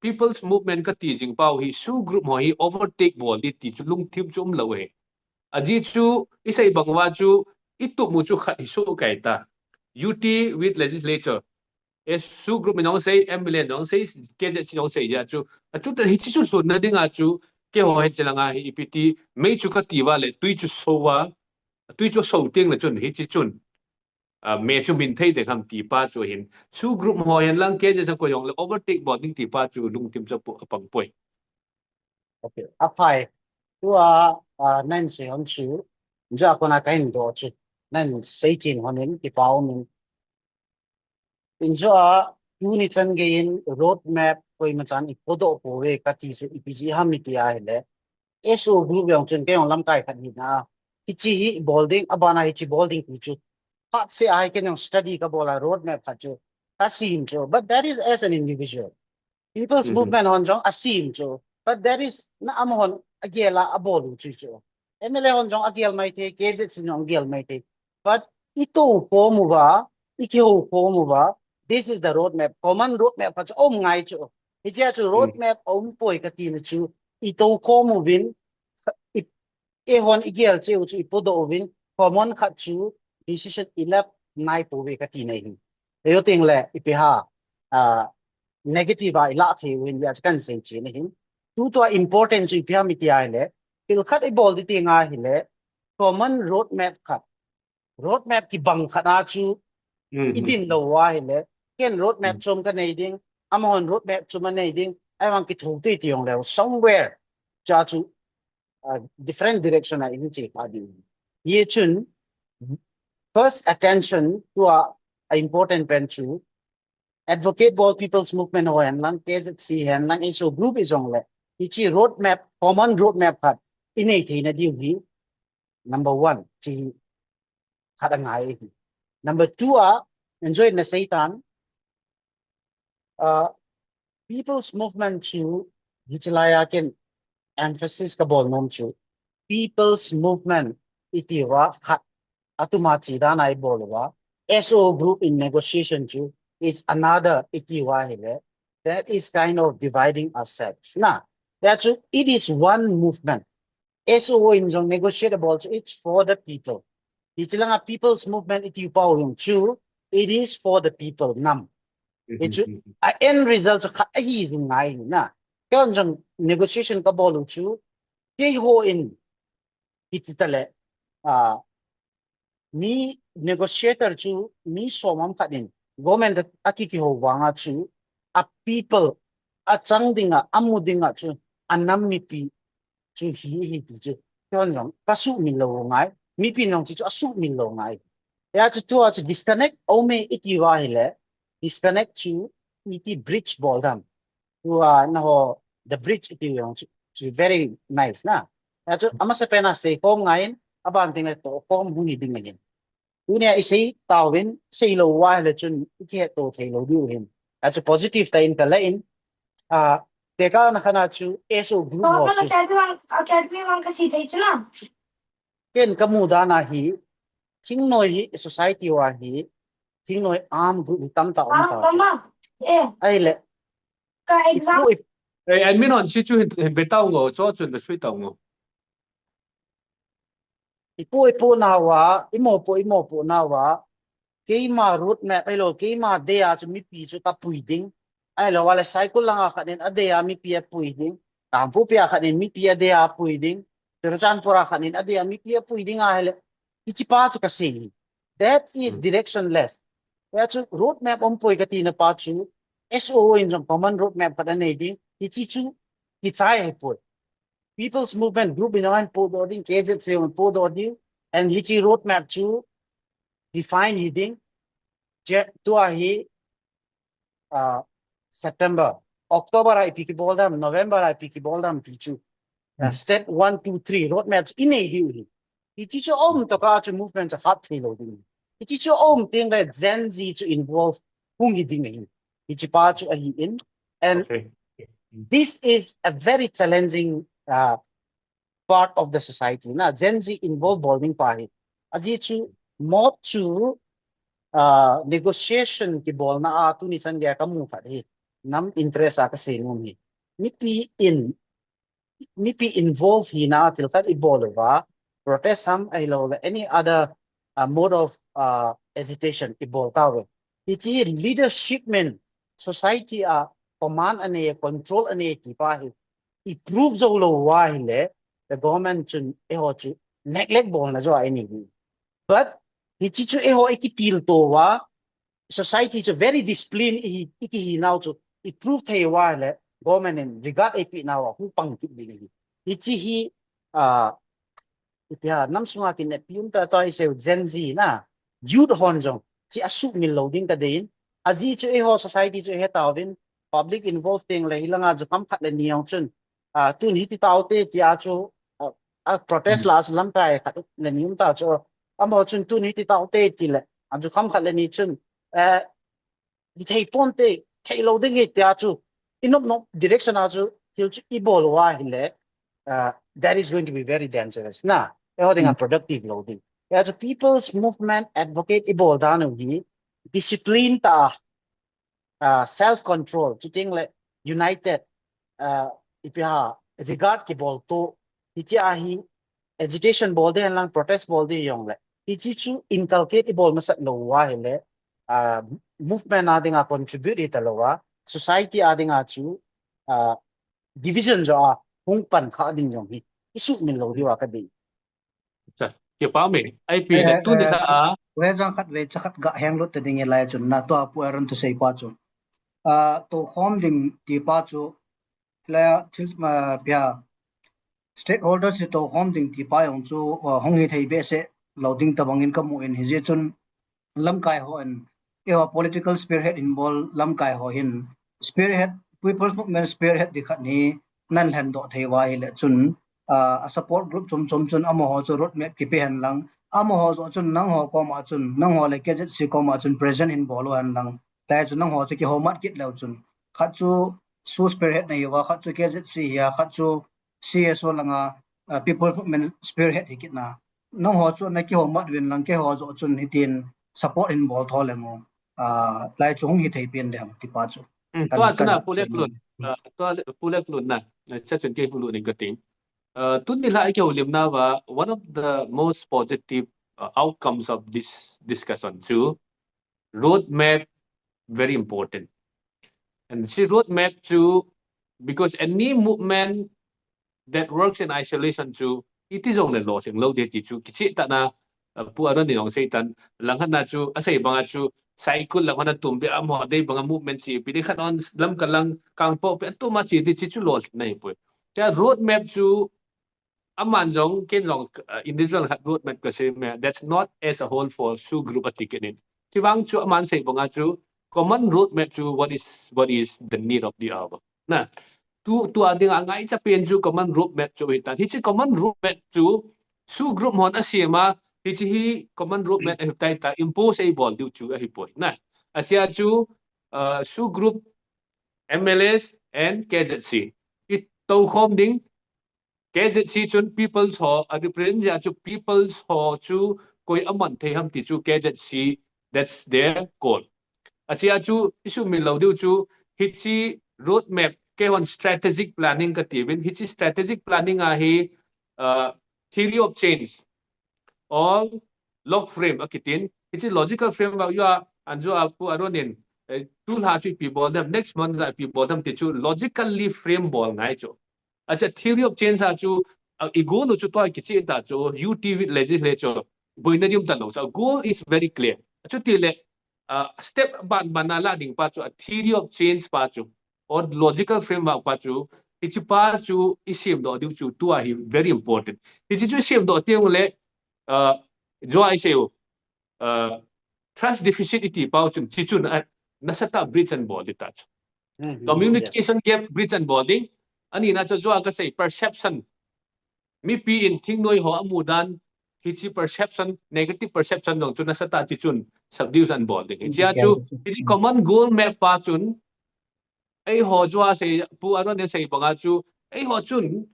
People's Movement kati jing pau hi SoO group ho hi overtake bol ding ti chu lungthim chu umlou e. Ajeh chu, isei bang uva chu, itup u chu khat hi soh kai ta. U T with legislature. Eh, SoO group in jong sei, M L A in jong sei, K Z C in jong sei jeh chu. Achuti hiche chu lhunna dinga chu, keiho hiche langa hi ipi ti, mei chu kati uva le, tui chu so uva, tui chu so teng le chun, hiche chun. Ah, mei chu min thei ding ham ti pa chu hin. SoO group ho hin lang K Z C koi jong le overtake bol ding ti pa chu lungthim chu apu-, apang poi. Okay, aphai. Tua, ah, nan sei hon chu, ja kona kahin doh chu. Nan sei chin hon in, kipa um in. Injo a, tuni chan gei in road map koima chan ipodoh pouve kati chu ipi jeh ham iti ahile. SoO group jong chun kei jong lamkai khat hina. Hiche hi bol ding, abana hiche bol ding ti chu. Phatseh a hi kei jong study kabol a road map khat chu. Kasem chu. But that is as an individual. People's Movement hon jong asem chu. But that is na amahon agel a abol u chu chu. M L A hon jong agel maithei, K Z C in jong agel maithei. But itou khom uva, ikihou khom uva, this is the road map. Common road map khat chu um ngai chu. Hichea chu road map um poi kati na chu, itou khom uvin, i eihon igel cheh u chu ipodoh uvin, common khat chu decision ilap nai pouve kati nahi. Eihon tengle ipi ham, ah, negative a ilah thei uvin, tia chu kahin sei cheh nahi. Tutua important chu ipi ham iti ahile, thil khat ibol ding ti ahile, common roadmap khat, roadmap kibang khat a chu idin lou u ahile, ken roadmap chom kanei ding, amahon roadmap chom anei ding, ahivang kitho tei ti jongleu somewhere chu a chu, ah, different direction a ihin che kha ding. Hichun first attention tua a important pen chu advocate bol people's movement ho hen lang, K Z C hen lang, S O group ijongle, hiche roadmap, common roadmap khat inei theina diu hi number one, hiche khat angai ahi. Number two a, enjoy na seitan, uh, people's movement chu, hiche laiya ken emphasis kabol nom chu, people's movement iti uva khat, atuma che dan a ibol uva, S O group in negotiation chu, it's another iti uva ahile, that is kind of dividing ourselves. Na, that chu, it is one movement. S O in jong negotiate abol chu, it's for the people. Hiche langa people's movement iti u pau jong chu, it is for the people. Nam. Hichu, a end result chu khat ahi jing ngai na. Keihon jong negotiation kabol u chu, keiho in, iti tale, ah, mi negotiator chu, mi som ham khat in, government a kiki ho vanga chu, a people, achang dinga, amu dinga chu, anam mipi chu hi, hi ti chu. Keihon jong, kasuhmil lou ngai, mipi jong chu, chu asuhmil lou ngai. Hia chu tua chu disconnect aume iti uva ahile, disconnect chu iti bridge bol dam. Tua naho, the bridge iti u jong chu, chu very nice na. Hia chu amasapen a seikhom ngai in, aban tengle tohkhom hung hi ding ahin. Tunia isei tauvin, seilou uva ahile chun, ikihetto theilou diu ahin. Hia chu positive tah in kala in, ah, tekahna khat a chu, S O group ho chu. Academy vang, academy vang kache thei chu na. Ken kamu dan a hi, thingnoi hi, society uva hi, thingnoi arm group hi tamtah um tau chu. Ahile, ka exam. Ipu, ip- Eh, admin hon si chu hin, hin ve tau ngo, chu chun ve sui tau ngo. Ipu, ipu nauva, imopo, imopo nauva, keima roadmap ahilou, keima dei a chu mipi chu kapui ding. Ahilou, vale Saikul langa khat in adei a mipi apui ding. Kangpokpi a khat in mipi adei a apui ding. Churachandpur a khat in adei a mipi apui ding ahile, hichepa chu kasei hi. That is directionless. Hia chu roadmap umpoi katina pa chu, S O O in jong common roadmap khat anei ding. Hiche chu kichai ahipoi. People's Movement group in jong ahinpodoh ding, K Z C in jong ahinpodoh ding, and hiche roadmap chu define hi ding. Che, tua hi, ah, September, October a ipi kibol dam, November a ipi kibol dam ti chu. Ah, step one, two, three, roadmap chu inei diu hi. Hiche chu aum tokah chu movement chu hat theilou ding. Hiche chu aum tengle Gen Z chu involve hung hi ding ahi. Hichepa chu ahin. And this is a very challenging, uh, part of the society. Na, Gen Z involve bol ding pa hi. Ajeh chu, mob chu, uh, negotiation kibolna a tuni chan geiya kamu khat hi. Nam interest a kasei nom hi. Mipi in, mipi involve hina a thil khat ibol uva, protest ham ahilouleh any other, uh, mode of, uh, agitation ibol tauve. Hiche hi leadership men society a command anei, control anei ti pa hi i prove jou lou uva ahile, the government chun eiho chu neglect bolna joh a inei. But hiche chu eiho ikitilto uva, society chu very discipline i, ikihi nau chu i prove thei uva ahile, government in regard eipeh nauva hung pang kit ding ahi. Hiche hi, ah, ipi ham, nam sunga kineppi um tah tah isei u Gen Z na, youth hon jong hiche asuhmil lou ding kadei in. Ajeh chu eiho society chu ihet tauvin, public involve tengle hilanga jukham khat le ni jong chun, ah, tun hiti taute tia chu, ah, a protest la chu lamkai khat le ni um ta chu, amaho chun tun hiti taute tile, a jukham khat le ni chun, eh, hithei ponte, theilou ding hi tia chu, inop nop direction a chu, thil chu ibol uva ahile, uh, that is going to be very dangerous. Na, eiho dinga productive lou ding. Hia chu people's movement advocate ibol dan u hi, discipline tah a, uh, self control, chutengle united, uh, ipi ham, regard kibolto, hiche a hi, agitation bol ding hen lang, protest bol ding jong le, hichi chu inculcate i bol masat lou uva ahile, ah, movement a dinga contribute hita lou a, society a dinga chu, ah, division jo a hung pan kha ding jong hi i sumil lou diu a ka dei. Cha, kipa me, ai pi le tu ni la a. Ve jang khat ve cha khat ga heng lut te ding i lai chun na tua Pu Aaron thusei pa chu. Ah, to khom ding ti pa chu la thil ma pia stakeholders to khom ding ti pa jong chu, ah, hung hi thei behseh lou ding tabang in ka mu in hijeh chun lamkai ho in eiho political spearhead in bol lamkai ho hin spearhead, People's Movement spearhead ti khat hi nan lhen doh thei uva ahile chun, ah, a support group chom chom chun amaho chu roadmap kipe hen lang, amaho joh chun nangho koma chun, nangho le K Z C koma chun present in bol u hen lang. Lai chu nangho chu kiho mat kit leu chun, khat chu SoO spearhead na hi uva, khat chu K Z C hi a, khat chu C S O langa, ah, People's Movement spearhead hi kit na. Nangho chu na kiho mat uvin lang, keiho joh chun hitin support in bol tho leng u. Ah, lai chu hung hi thei pen leng ti pa chu. Hmm, tua chu na Pu Leklut, ah, tua Pu Leklut na, ah, cha chun kei hung lut ning ka ting. Ah, tuni la i kihoulim nauva, one of the most positive, ah, outcomes of this discussion chu roadmap very important. And hichi roadmap chu, because any movement that works in isolation chu iti jong le lolhing lou ding ti chu kicheh tah na, uh, Pu Aaron in jong sei tan, lang khat na chu asei banga chu Saikul lang khat na tum be amaho dei banga movement chi pi dei khat on Lamka lang Kangpokpi a tum a chi dei chi chu lolhing na hi poi. Tia roadmap chu aman jong, ken jong, uh, individual khat roadmap ka sei me, that's not as a whole for SoO group a ti kit in. Chuvang chu aman sei banga chu common roadmap chu what is, what is the need of the hour. Na, tu, tua dinga ngaicha pen chu common roadmap chu hi tan. Hichi common roadmap chu SoO group hon asem a, hichi hi common roadmap ahi tai ta, impose ei bol diu chu ahi poi. Na, achia chu, uh, SoO group, M L As and K Z C. I to khom ding, K Z C chun peoples ho, a represent jeh a chu peoples ho chu koi aman thei ham ti chu K Z C, that's their call. Achia chu i sumil lou diu chu hichi roadmap, keihon strategic planning ka ti uvin, hichi strategic planning a hi, uh, theory of change or log frame a kitin, hichi logical framework jong a, an jong a Pu Aaron in, eh, tulha chu ipi bol dem, next month a ipi bol dem ti chu logically frame bol ngai chu. Acha theory of change a chu, ah, i goal u chu tua kicheh ta chu, U T with legislature, boina ding um ta lou chu. Goal is very clear. Chuti le, ah, step ban ban a la ding pa chu, a theory of change pa chu, or logical framework pa chu, hichi pa chu i sem doh diu chu tua hi very important. Hichi chu i sem doh teng le, ah, jong a i sei u, ah, trust deficit i ti pau chun, chi chun, ah, nasatah a bridge an bol ding ta chu. Communication gap bridge an bol ding. Ani na chu jong a ka sei perception. Mipi in thingnoi ho amu dan, hichi perception, negative perception jong chu nasatah a chi chun subdue an bol ding. Hichia chu, hichi common goal map pa chun, eiho jong a sei, Pu Aaron in sei banga chu, eiho chun,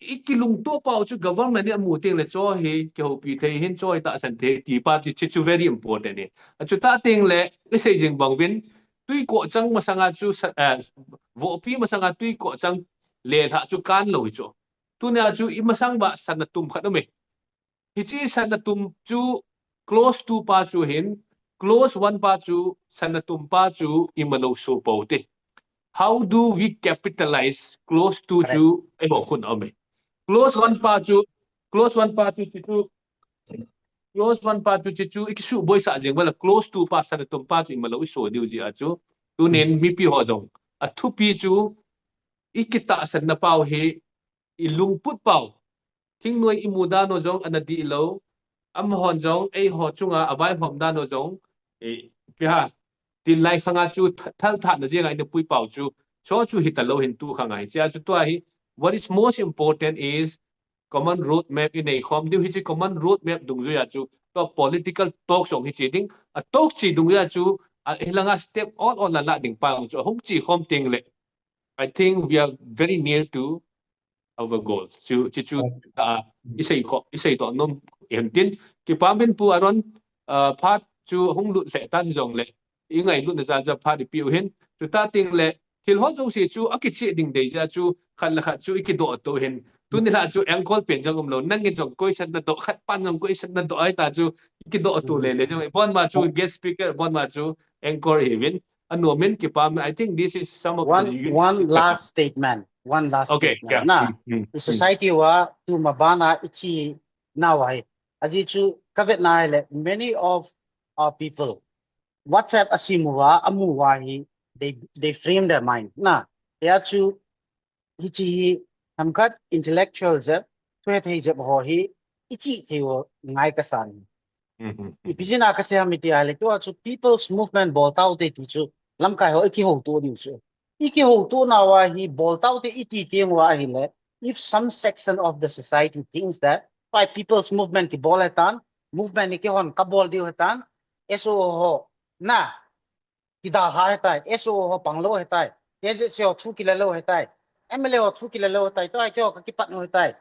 i kilungto pau chu government in amu teng le chu hi kihoupi thei hin chu hi tahsan thei ti pa chu chi chu very important e. Achuti teng le i sei jing bang uvin tui koh chang masanga chu sa-, eh, vohpi masanga tui koh chang le lha chu kan lou hi chu. Tunia chu i masang uva sana tum khat um e. Hichi sana tum chu clause two pa chu hin, clause one pa chu sana tum pa chu imalou so pou te. How do we capitalize clause two chu eiho khut a um e. Clause one pa chu, clause one pa chu chi chu, clause one pa chu chi chu i kisuboisah jing uva le clause two pa sana tum pa chu imalou i so diu jeh a chu. Tunin mipi ho jong a thupi chu i kitahsan na pau hi i lungput pau. Thingnoi i mu dan u jong ana dih lou. Amahon jong eiho chunga a vaihom dan u jong, eh, ipi ham, tin lai khanga chu th-, thalthat na jeng a i na pui pau chu, chu chu hita lou hin tu khanga hi. Chia chu tua hi, what is most important is common road map i nei khom diu. Hichi common road map dungjui a chu, tua political talk jong hi chi ding, a talk chi dungjui a chu, a hilanga step on on la la ding pa chu, a hung chi khom teng le. I think we are very near to our goals. Chu, chu, chu, ah, i sei kho, i sei to nom em tin. Kipa min Pu Aaron, ah, phat chu hung lut lheh tan jong le. I ngailut na jal ja phat i piu hin. Chuti teng le, Thil ho jouse chu akicheh ding dei jeh a chu khat le khat chu ikidoh to hin. Tuni la chu anchor pen jong umlou. Nangin jong question nadoh, khat pan jong question nadoh ahita chu ikidoh to lele jong. Ibon ma chu guest speaker, ibon ma chu anchor hiuvin. Anom in kipa, I think this is some of the One, unique one thing. Last statement. One last Okay, statement. yeah. Na, Mm, mm, i society uva tu mabana ichi na uva hi. Ajeh chu kavet na hile, many of our people, WhatsApp asim uva, amu uva hi, they, they frame their mind. Na, tia chu, hichi hi, hamkhat intellectual jep, thuhethei jep ho hi, ichi thei u ngai kasan. mm, mm, mm. Ipi jeh a kasei ham iti ahile, tua chu people's movement bol taute ti chu, lamkai ho ikihouto diu chu. Ikihouto nauva hi bol taute iti teng uva ahile, if some section of the society thinks that, why people's movement kibol hetan, movement hi keihon kabol diu hetan, S O O ho, na, kidalha hetai, S O O ho panglou hetai, K Z C ho thu kile lou hetai, M L A ho thu kile lou hetai, tua hi keiho kakipat u hetai.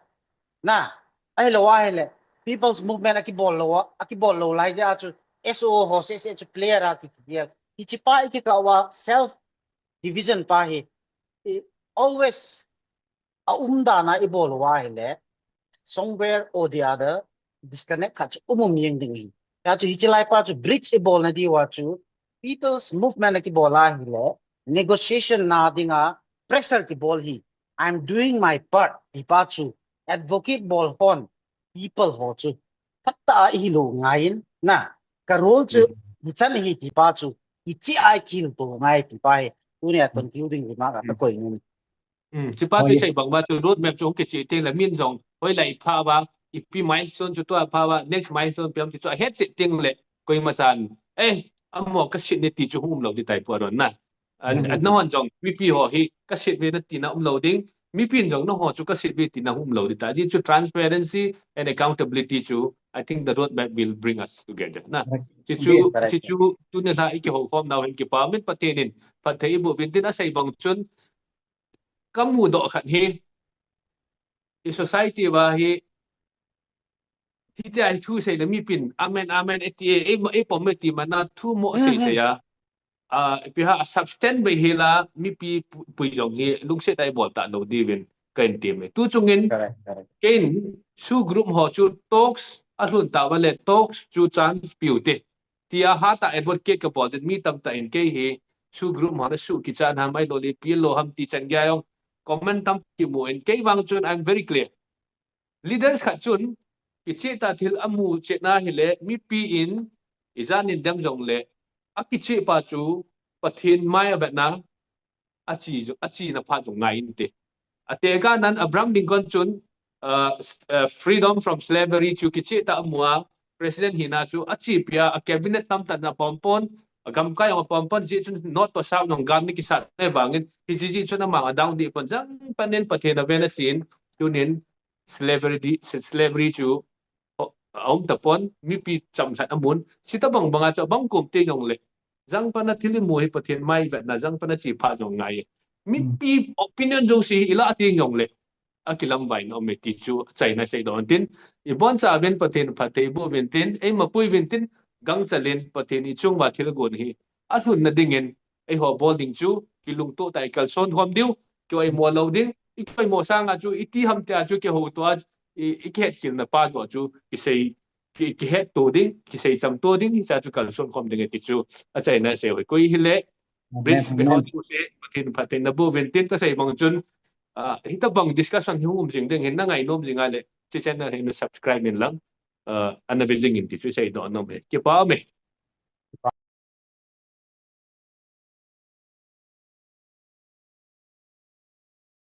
Na, ahilou ahile, people's movement akibol lou, akibol lou lai jeh a chu, S O O ho seh seh chu player a kiti dia. Hichi pa ikikah uva self division pa hi, i, always a umdan a ibol uva ahile, somewhere or the other, disconnect khat chu um um jeng ding ahi. Tia chu hichi lai pa chu bridge ibolna diuva chu, people's movement akibol ahile, negotiation na dinga pressure kibol hi. I'm doing my part, ti pa chu, advocate bol hon, people ho chu, khat tah a ihilou ngai in, na, ka role chu, hichan hi ti pa chu, hichi a ikihilto ngai ti pa hi, tunia concluding remark a kakoi nom. Mm, hichi pa chu sei bang ba chu road map chu hung kicheh teng le min jong hoilai pha uva, ipi milestone chu tua pha uva, next milestone ipi ham ti chu ahet cheh teng le, koima chan, eh, amaho kaset e ti chu hung umlou ding tai pu aron na. An, an nahon jong mipi ho hi kaset uve natina umlou ding, mipin jong naho chu kaset uve tina hung umlou ding tai. Ajeh chu transparency and accountability chu, I think the road map will bring us together. Na, hichi chu, hichi chu, tuni la ikihoukhom nau hin kipa umin Pathen in phatthei eiboh uvin tin asei bang chun, kamudoh khat hi, i society uva hi, hitia hi thu sei le mipin, amen, amen, eti, e, e, eipom e ti mana thu mo sei sei a. A, ipi ham a substance bei hila, mipi pu-, pui jong hi, lungset a ibol talou diuvin, kahin tem e. Tu chungin, Correct, correct. Keiin, SoO group ho chu talks, alhun tauva le talks chu chance pe ute. Tia hatah a advocate kabol jin mi tamtah in kei hi, SoO group ho na SoO kichan ham ahilou le P L O ham ti chan gei a jong comment tampi kimu in kei vang chun I'm very clear. Leaders khat chun kicheh tah thil amu chetna hile mipi in ijat nin dem jongle akicheh pa chu Pathen mai avetna achi, achina phat jong ngai inte. Atekah nan Abraham Lincoln chun, uh, s-, uh, freedom from slavery chu kicheh tah amu a, president hina chu achi pia, a cabinet tamtah in apom pon, agamkai jong apom pon, jeh chun north to south jong gam ni kisat na vangin, hichi jeh chun amang adang dih pon, jangpan in Pathen aven achen, tunin slavery di, slavery chu, o, aum tapon, mipi chamlhat amun, hitabang banga chu abang kom te jongle, jangpan a thil imu hi Pathen mai vetna, jangpan a chi phat jong ngai. Mipi opinion jouse hi ilah teng jongle, akilamvai na um e ti chu achaina seidoh tin, iboncha uvin Pathen phatthei eiboh uvin tin, eima pui uvin tin, gangchal in Pathen ichung uva thil agon hi alhunna dingin, eiho bol ding chu kilungtoh tah a ikalson khom diu, kioimo lou ding, ikioimo sanga chu iti ham tia chu kihouto a, i, ikihetkhel na pa joh chu kisei, ki, kihetto ding, kisei chamto ding, hicha chu kalson khom ding e ti chu achaina sei uve. Koi hile, bridge pe ho jouse, Pathen phatthei naboh uvin tin kasei bang chun, ah, hitabang discussion hi hung um jing ding hin nangainom jing a le, hiche channel hi na subscribe in lang, ah, ana ve jing in ti chu seidoh nom e. Kipa um e.